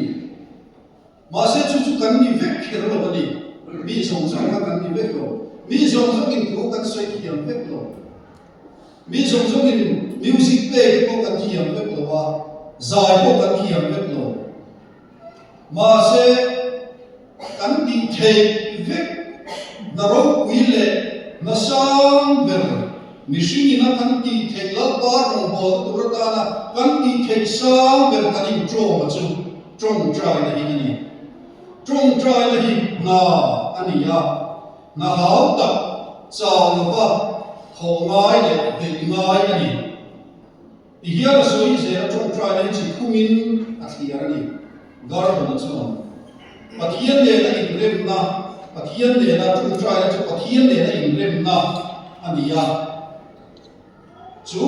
Mahse chu chu kan ni vek kher lo a ni. Mi zawng zawng kha kan ni vek lo. Mi zawng zawngin thu kan sawi thiam vek lo. Mi zawng zawngin music play te pawh kan thiam vek lo a, zai pawh kan thiam vek lo. Mahse, kan tih theih vek hna ropui leh hna sang ber mihring ina kan tih theih Lalpa rawngbawlna tur atana kan tih theih sang ber kan inṭawma chu ṭawngṭaina hi a ni. Ṭawngṭaina hi hna a ni a, hna hau tak chau lova thawh ngai leh beih ngai a ni. Ti hian a sawi zel a ṭawngṭaina hi chi phungin a thliar a ni. Gardon-a chuan, Pathian nena inremna, Pathian nena ṭawngṭaina chu Pathian nena inremna a ni a. Chu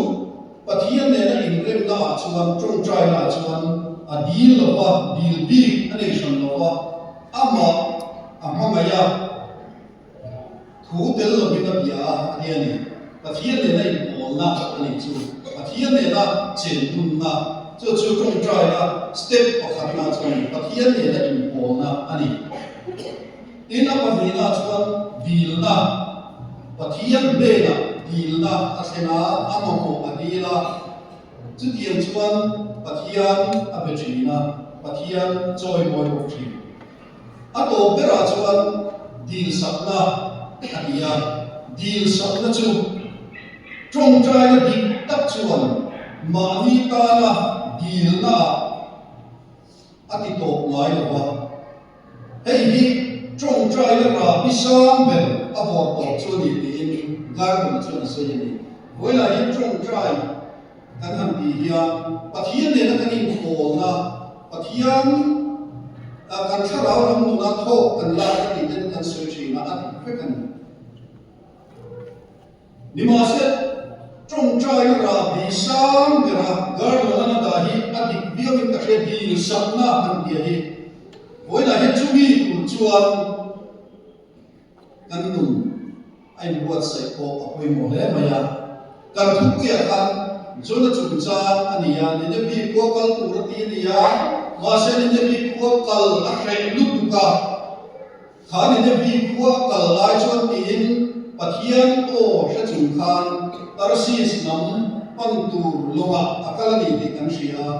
Pathian nena inremna ah chuan ṭawngṭaina ah chuan a dil lo va, dil bik a nei hran lo va, amah a hmangaih a. Thu tel lovin a bia a, a ti a ni. Pathian nena inpawlna a nih chu. Pathian nena chenhunna, chu chu tawngtaina step pakhatna chu a ni. Pathian nena inpawlna a ni. Tin, a pahnihna chuan dilna, Pathian hnenah dilna a thlen a, a mamawh a dil a. Chutiang chuan Pathian a be thin a, Pathian chawimawi bawk thin. A tawp berah chuan dilsakna a ti a, dilsakna chu tawngtaina dik tak chuan mahni tana dilnaah a ti tawp ngai lo va. Hei hi tawngtaina rahbi sang ber a vawr tawp chu a ni tiin Garton chuan a sawi a ni. Vawilah hian tawngtai kan han tih hian Pathian nena kan inhawlna, Pathian kan thlarau lam nuna thawk kan lak a tih ten kan sawi thin a, a dik vek a ni. Nimahse, tawngtaina rahbi sang bera Garlon-a dah hi a dik viauin ka hria dil sakna han tia hi vawiinah hian chumi tur chuan kan nun a inbuatsaih pawh a pawimawh hle mai a. Kan thupuiah khan Jona chungchang a ni a, Ninevi khua kal tur a ti a ni a, mahse Ninevi khua kal a hreh lutuk a. Kha Ninevi khua kal lai chuan tiin Pathian aw hre chung khan Tarsis lam pan tur lawngah a kal a ni tih kan hria a.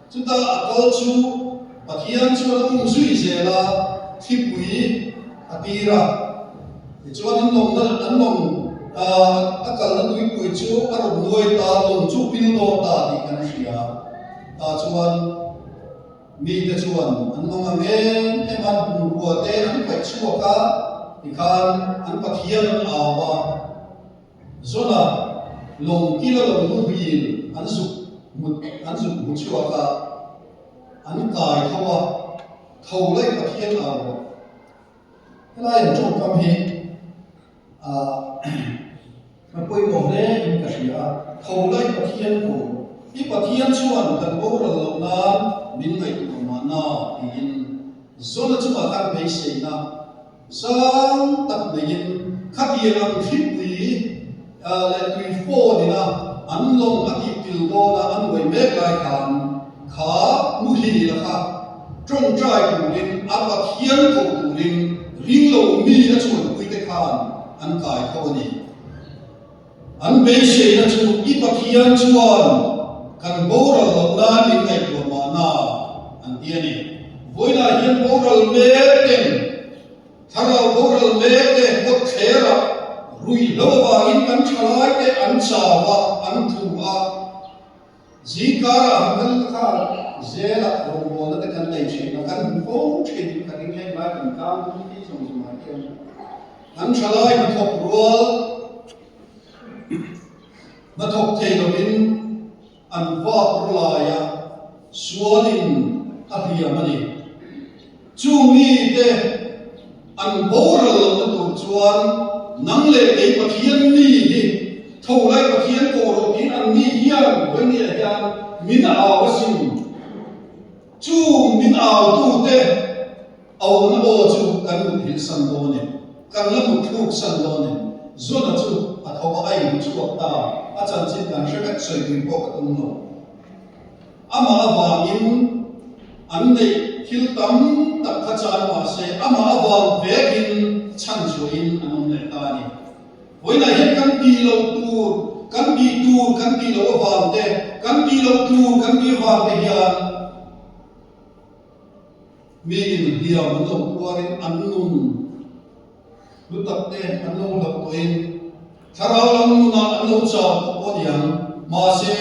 Chuta a kal chu Pathian chuan a um zui zel a, thlipui a tir a. Tichuan an lawmna an lawm a kalna tuipui chu a rawn nuai ta, lawng chu pil dawn ta tih kan hria. Tah chuan. Mite chuan an mang ang em em a, bungrua te an paih chhuak a, tikhan an Pathian an au a, Zona lawng kila lo muhil an zuk hmu an zuk hmu chhuak a, an kai tho a, tho laih Pathian au rawh. Helai an tawngkam hi ah a pawimawh hle in ka hria a, tho laih Pathian ko i Pathian chuan kan boral loh nan min ngaihtuah mahna tiin Zona chungah khan beiseina sang tak neiin khatiang ang thlipui leh tui phone ina an lawng a tih pil dawn a an uai mek lai khan kha muhil a kha tawngtai turin a Pathian ko turin ringlo mi a chuanpui te khan an kai tho a ni. An beiseina chu i Pathian chuan kan boral loh nan min ngaihtuah mahna an ti a ni. Vawiinah hian boral mek ten Thlarau boral mek te kawt thlerah ruihhlo avangin kan thalai te an chau a, an thu a. Zingkarah han kal ta khan zelah rawngbawlna te kan nei thin a, kan hmu fo thin in ka ring heng lai kan tlang committee zawng zawngah hian kan thalai hnathawk rual hnathawk thei lovin an vak rawlai a, sualin a hliam a ni. Chu mite an boral lohna tur chuan nang leh kei Pathian mi hi tho lai Pathian ko rawh tiin an ni hian vawinia hian min au asin. Chu min autute auna aw chu kan muthilh san dawn em? Kan la mutthluk san dawn em? Zona chu a tho a, a inhmuchhuak ta, a chanchin kan hre vek sawi tui pawh ka tum lo. Amah avangin an neih thil tam tak kha chan mah se, amah avang vekin chhan chhuahin an awm leh ta a ni. Vawiinah hian kan tih loh tur, kan tih tur kan tih loh avang te, kan tih loh tur kan tih avang te hian mi inhliam an lo tuarin an nun Hlu tak te an lo hlauh tawhin thlarau lam nunah an lo chau tawh pawh niang, mahse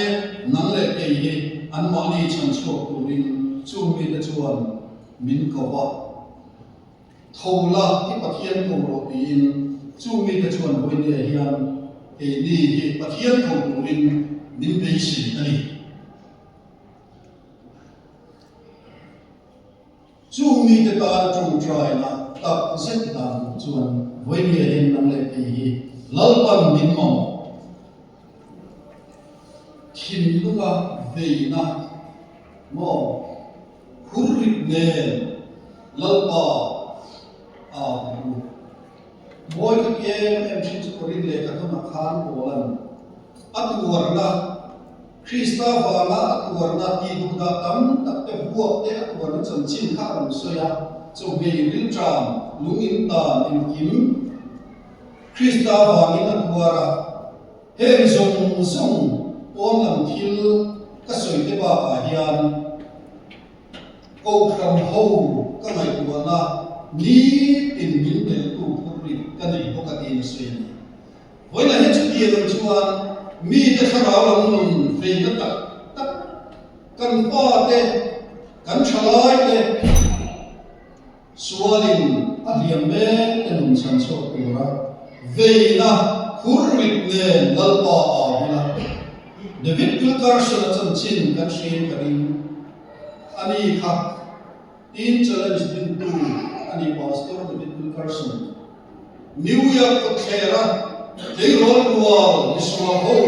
nang leh kei hi anmahni chhan chhuak turin chung mite chuan min ko va. Tho la i Pathian ko rawh tiin chung mite chuan vawinia hian keini hi Pathian ko turin min beisei a ni. Chung mite tana tawngtaina tak zet dan tur chuan vawinia hian nang leh kei hi Lalpan min mamawh. Thinlunga veina maw hurrit nen Lalpa au ang u. Mawi ka ti em em thin chu Korin lehkha tawnah khan Paula'n a tuarna Krista vanga a tuarna tih duh dah tam tak te vuak te a tuarna chanchin kha a rawn sawi a, chawhmei rilṭam, lung in tan engkim Krista vangin a tuar a, heng zawng zawng pawn lam thil ka sawi te bakah hian Kohhran ho ka ngaihtuahna nitin min deltu phurrit ka nei bawk a tiin a sawi a ni. Vawiinah hian chutiang ang chuan mite thlarau lam nun veina tak. Kan fate, kan thalaite sualin a hliam mek te nun chhan chhuak tura veina khur rit nen Lalpa a hmuna David Wilkerson-a chanchin kan hriat ka ring a ni kha. Teen Challenge dintu a ni Pastor David Wilkerson. New York kawtthlera tleirawl rual misual ho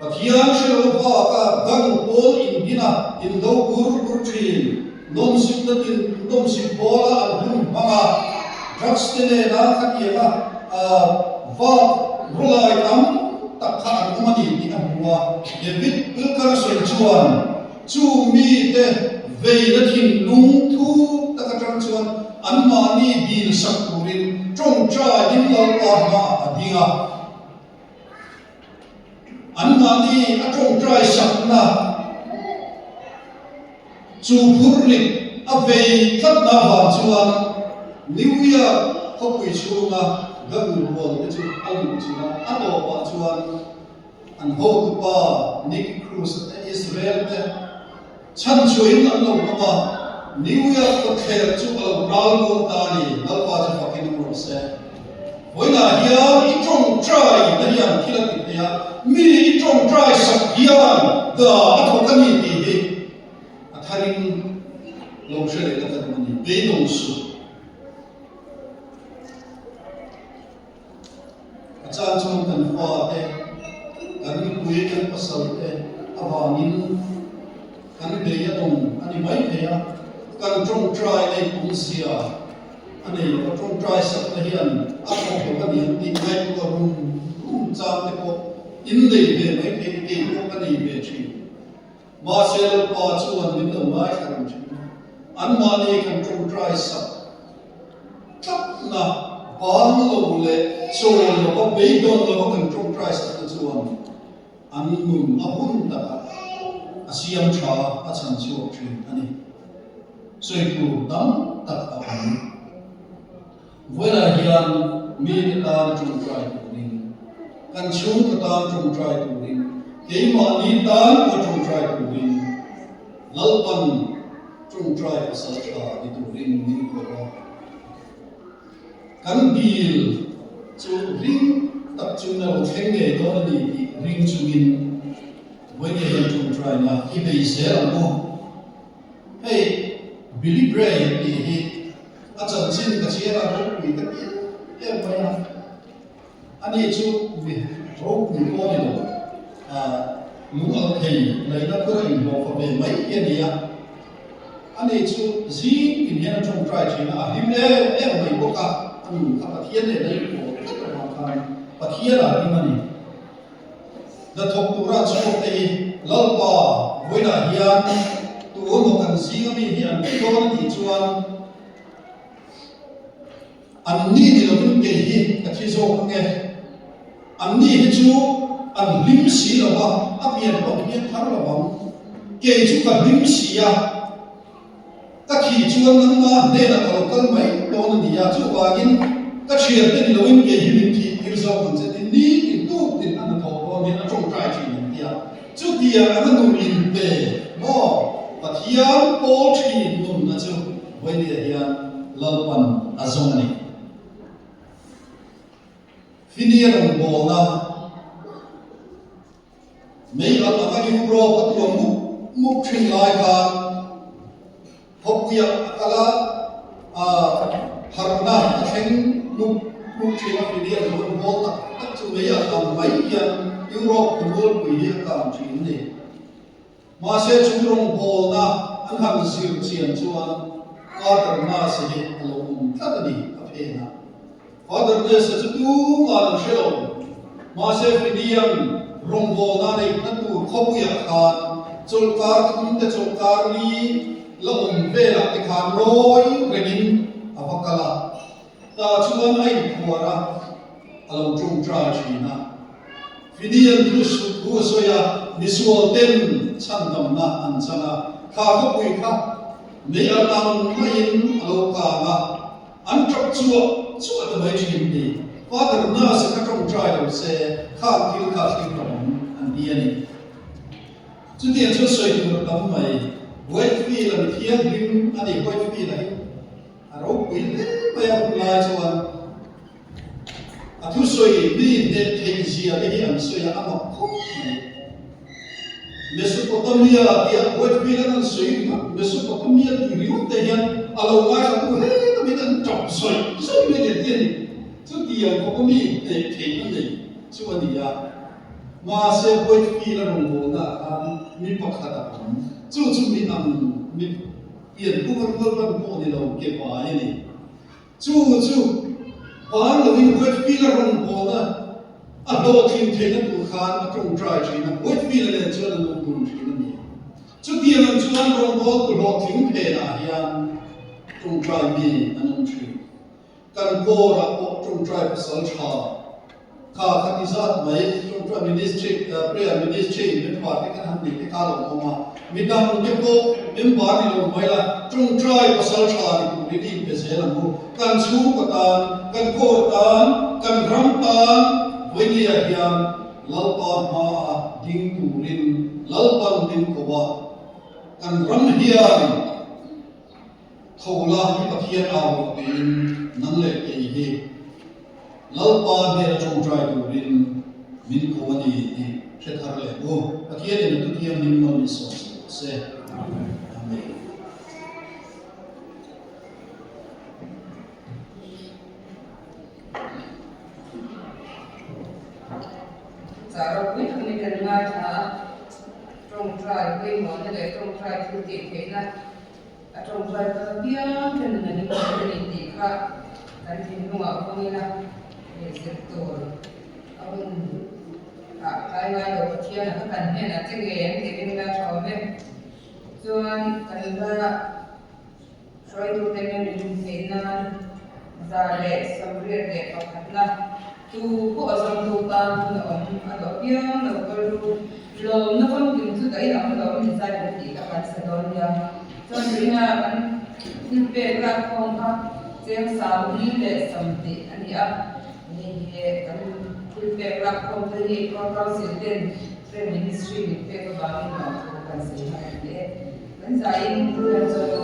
Pathian hre lo baka gang pawl inbina indo bur bur thin nawmsipna tin nawmsip bawla an hun hmang a, drugs te nena khatianga vak rawlai tam tak kha an awm a ni tih a hmu a. David Wilkerson chuan Chu mite veina thinlung thu tak atang chuan anmahni dil sak turin tawngtai Lalpa hmaah a ding a. Anmahni a tawngtai sakna chu phurrit a vei tlatna avang chuan New York khawpui chhunga gang rual te chu a luh chin a, a tawpah chuan An hotupa Nick Cruz te Israel te chhan chhuahin an lo awm a, New York kawtthler chu a lo ral dawn ta a ni, Lalpa chu fakin awm rawh se. Vawiinah hian i tawngtai na hian thil a ti thei a, mi i tawngtai sak hian da a thawk a ni tih hi a tharin lo hre leh ta ka duh a ni, beidawng suh. A chan chuan kan fate, kan nupui, kan pasalte avangin kan bei a dawng a ni mai thei a, kan tawngtai nei awmzia a nei lo a, tawngtai sakna hian a thawk lo a ni ang tih ngaihtuah rum rum chang te pawh in nei ve mai thei, kei pawh ka nei ve thin. Mahse Lalpa chuan min lo ngaithla reng thin a, anmahni kan tawngtai sak Tlatna bang lo leh chawl lova beidawn lova kan tawngtai sakna chuan an nun a hun takah a siam tha a chhan chhuak thin a ni. Sawi tur tam tak a awm. Vawilah hian mite tan tawngtai turin, kan chhungkaw tan tawngtai turin, keimahni tan pawh tawngtai turin Lalpan Tawngtai pasal tha ni turin min ko a, kan dil chu ring tak chuan a lo thleng ngei dawn a ni tih ring chungin vawiin hian tawngtaina i bei zel ang u. Hei Billy Graham tih hi a chanchin ka chhiar a ropui ka ti em em mai a. Ani chu mi ropui pawh a ni lo, lung alh thei laihna phur a inhlawh fa ve mai hi a ni a. Ani chu zing tin hian a tawngtai thin a, a hlim em em mai bawk a, a nun kha Pathian nen a inpawh tlat avang khan Pathian a hlim a ni. Hnathawk tura an chhuak te hi Lalpa vawiinah hian tu emaw kan zing ami hi an ti dawn a tih chuan, An ni ni lovin kei hi ka thi zawk ang e. An ni hi chu an hlim si lo va, a pian pawh an pian thar lo ang. Kei chu ka hlim si a, ka thih chuan nangma hnenah ka lo kal mai dawn a ni a, chuvangin ka thiante ni loin kei hi min thih tir zawk ang che ti ni tin tuk tin a hnathawh dawn hian a tawngtai thin an ti a. Chutiang anga nun inpe maw Pathian pawl thin nunna chu Vawinia hian Lalpan a zawng a ni. Finia rawngbawlna mei alh anga Europe a tuam mup mup thin lai khan khawpuiah a kal a, harhna a thleng mup mup thin a, Finia rawngbâwl tak tak chu mei alh ang mai hian Europe khawmualpui hi a kang thin a ni. Mahse chung rawngbawlna an han zir chian chuan Father Nurse hi a lo awm tlat a ni a phen a. Father Nurse chu tumah an hre lo. Mahse Finian rawngbawlna neihna tur khawpuiah khan chawlhkar thum te chawlhkar li la awm velah te khan ngawi rengin a va kal a. Tah chuan a inphuar a, a lo tawngtai thin a. Finian thu thu a sawi a, misual ten chhandamna an chang a, thla khawpui kha mei al ang maiin a lo kang a, an tap chuah chuah ta mai thin ni. Father Nurse kha tawngtai lo se, khang thil kha thlir lo ang an ti a ni. Chutiang chu sawi tur a tam mai. Whitefield-a mi thianghlim a ni. Whitefield-a hi a ropui hle mai a hun lai chuan a thusawi mi hneh theih zia te hi an sawi a, a mak khawp mai. Mesopotamia tia Whitefield-an an sawi ringawt, Mesopotamia tih ringawt te hian a lo ngaithlatu heta min an tap zawih zawih mai leh tih a ni. Chutiang khawpa mi hneh theih a nei chu a ni a. Mahse, Whitefield-a rawngbawlnaah khan mi pakhat a awm. Chu chu mi ang mi pianphung a rual ban pawh ni lo ke pai a ni. Chu chu ban lovin Whitefield-a rawngbawlna a hlawhtlin theihna tur khan a tawngtai thin a, Whitefield-a nen chuan an awm dun thin a ni. Chutiang ang chuan rawngbawltu hlawhtling phenah hian tawngtai mi an awm thin. Kan kawrah pawh tawngtai pasal tha kha kha ti zat mai, tawngtai ministry, prayer ministry member te kan han nei te kha a lo awm a, midang te pawh member ni lo mai la, tawngtai pasal tha ni turin i inpe zel ang u. Kan chhungkaw tan, kan kawr tan, kan ram tan vawinia hian Lalpa hmaa ding turin Lalpan min ko a, kan ram hian, Tho la i Pathian au rawh tiin nang leh kei hi Lalpa hnena tawngtai turin min ko a ni tih hre thar leh u. Pathianin a tu thianghlim nawn min sawm sak rawh se. Amen. Chah ropui tak ni kan ngaithla a, tawngtai pawimawhna leh tawngtai thil tih theihna A tawngtai tak apiang te nun an inhmang a ni tih kha kan thinlungah vawngin a lehzir tur a hun ah tlai ngai lo Pathian a kha kan hnenah che ngei an tih ring la tha awm e. Chuan kan la hruaitute min intheih nan 181 na tu pawh a zawmtu tan hun a awm a duh apiang lo kal ru. Lawmna famkim chu daih ang lo ni zai kan tih kha kan sa dawn nia. Chuan tuina kan thil pek lak khawm kha cheng sang ni leh sam tih a ni a. Hei hi kan thil pek lak khawm te hi Core Council ten Prime Ministry min pek avangin lawmthu kan sawi hman a ni e. Kan zaiin kan chaw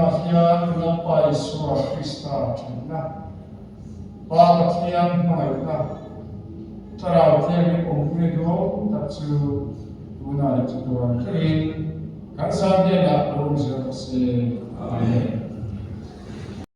Tunah hian Lalpa Isua Krista thatna, Pa Pathian hmangaihna, Thlarau Thianghlim awmpui duh tak chu tunah leh chatuan thlengin kan zan hnenah lo awm zel rawh se. Amen.